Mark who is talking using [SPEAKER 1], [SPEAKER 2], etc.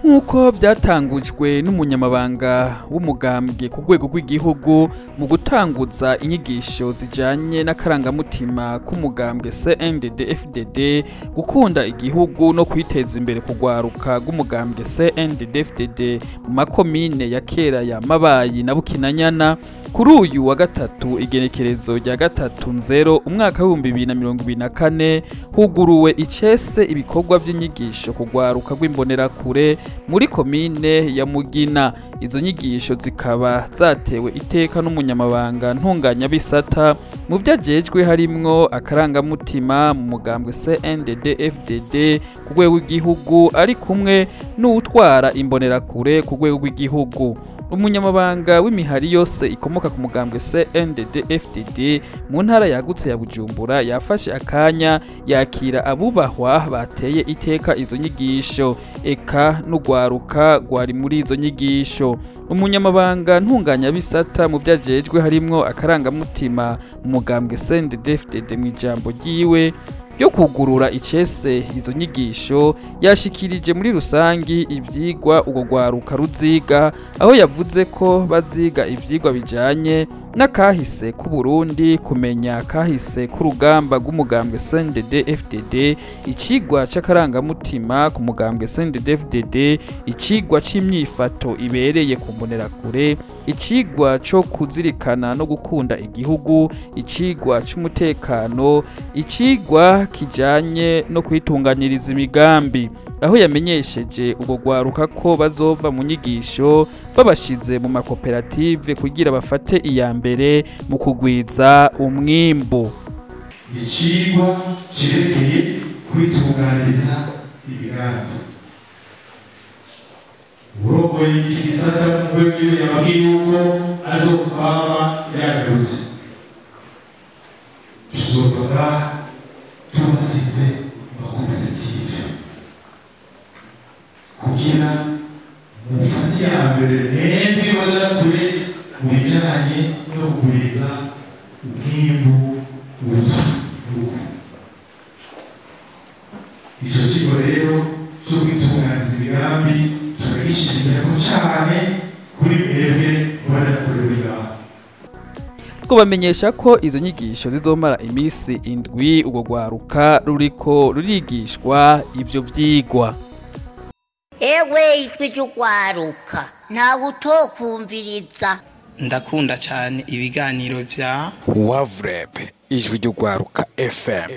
[SPEAKER 1] Nk'uko byatangujwe n'umunyamabanga w'umugambwe ku rwego rw'igihugu mu gutanguza inyigisho zijanye n'akarangamutima k'umugambwe CNDD-FDD, gukunda igihugu no kwiteza imbere kugwaruka rw'umugambwe CNDD-FDD mu makomine ya kera ya Mabayi na Bukinanyana, kuri uyu wa gatatu igenekerezo rya 3/0 umwaka w'ibihumbi bibiri na mirongo ibiri na kane huguruwe icese ibikorwa by'inyigisho kugwaruka rw'imbonerakure muri komine ya Mugina. Izo nyigisho zikaba zatewe iteka n'umunyamabanga ntunganyabisata mu vyajejwe harimwo akarangamutima mu mugambwe CNDD-FDD ku rwego rw'igihugu, ari kumwe n'uwutwara imbonerakure ku rwego rw'igihugu. Umunyamabanga w'imihari yose ikomoka ku mugambwe CNDD-FDD mu ntara yagutse ya Bujumbura yafashe akanya yakira abubahwa bateye iteka izo nyigisho, eka n'ugwaruka rwari muri izo nyigisho. Umunyamabanga ntunganyabisata mu vyajejwe harimwo akarangamutima mu mugambwe CNDD-FDD mu ijambo ryiwe ryo kugurura icese izo nyigisho yashikirije muri rusangi ivyigwa urwo rwaruka ruziga, aho yavuze ko baziga ivyigwa bijanye n'akahise k'u Burundi, kumenya kahise k'urugamba rw'umugambwe CNDD-FDD, icigwa c'akarangamutima ku mugambwe CNDD-FDD, icigwa c'imyifato ibereye ku mbonerakure, icigwa co kuzirikana no gukunda igihugu, icigwa c'umutekano, icigwa kijanye no kwitunganiriza imigambi, aho yamenyesheje ubwo rwaruka ko bazova mu nyigisho babashize mu makoperative kugira bafate iya mbere mu kugwiza umwimbu.
[SPEAKER 2] Icigwa cerekeye kwitunganiriza imigambi. Urongoye iki gisata mu rwego yababwiye yuko azokwama yagarutse, tuzova tubasize makoperative kugira mufate iya mbere mwebwe bagera mu bijanye no kugwiza umwimbu w'igihugu. Ico kigo rero cyo kwitunganiza imigambi turagishimira ko cane kuri mwebwe bagera ngaho.
[SPEAKER 1] Twobamenyesha ko izo nyigisho zizomara imisi 7 urwo rwaruka ruriko rurigishwa ivyo vyigwa.
[SPEAKER 3] Ewe ijwi ry'urwaruka ntawe utokumviriza.
[SPEAKER 4] Ndakunda cyane ibiganiro vya
[SPEAKER 5] Wavrep, ijwi ry'urwaruka FM.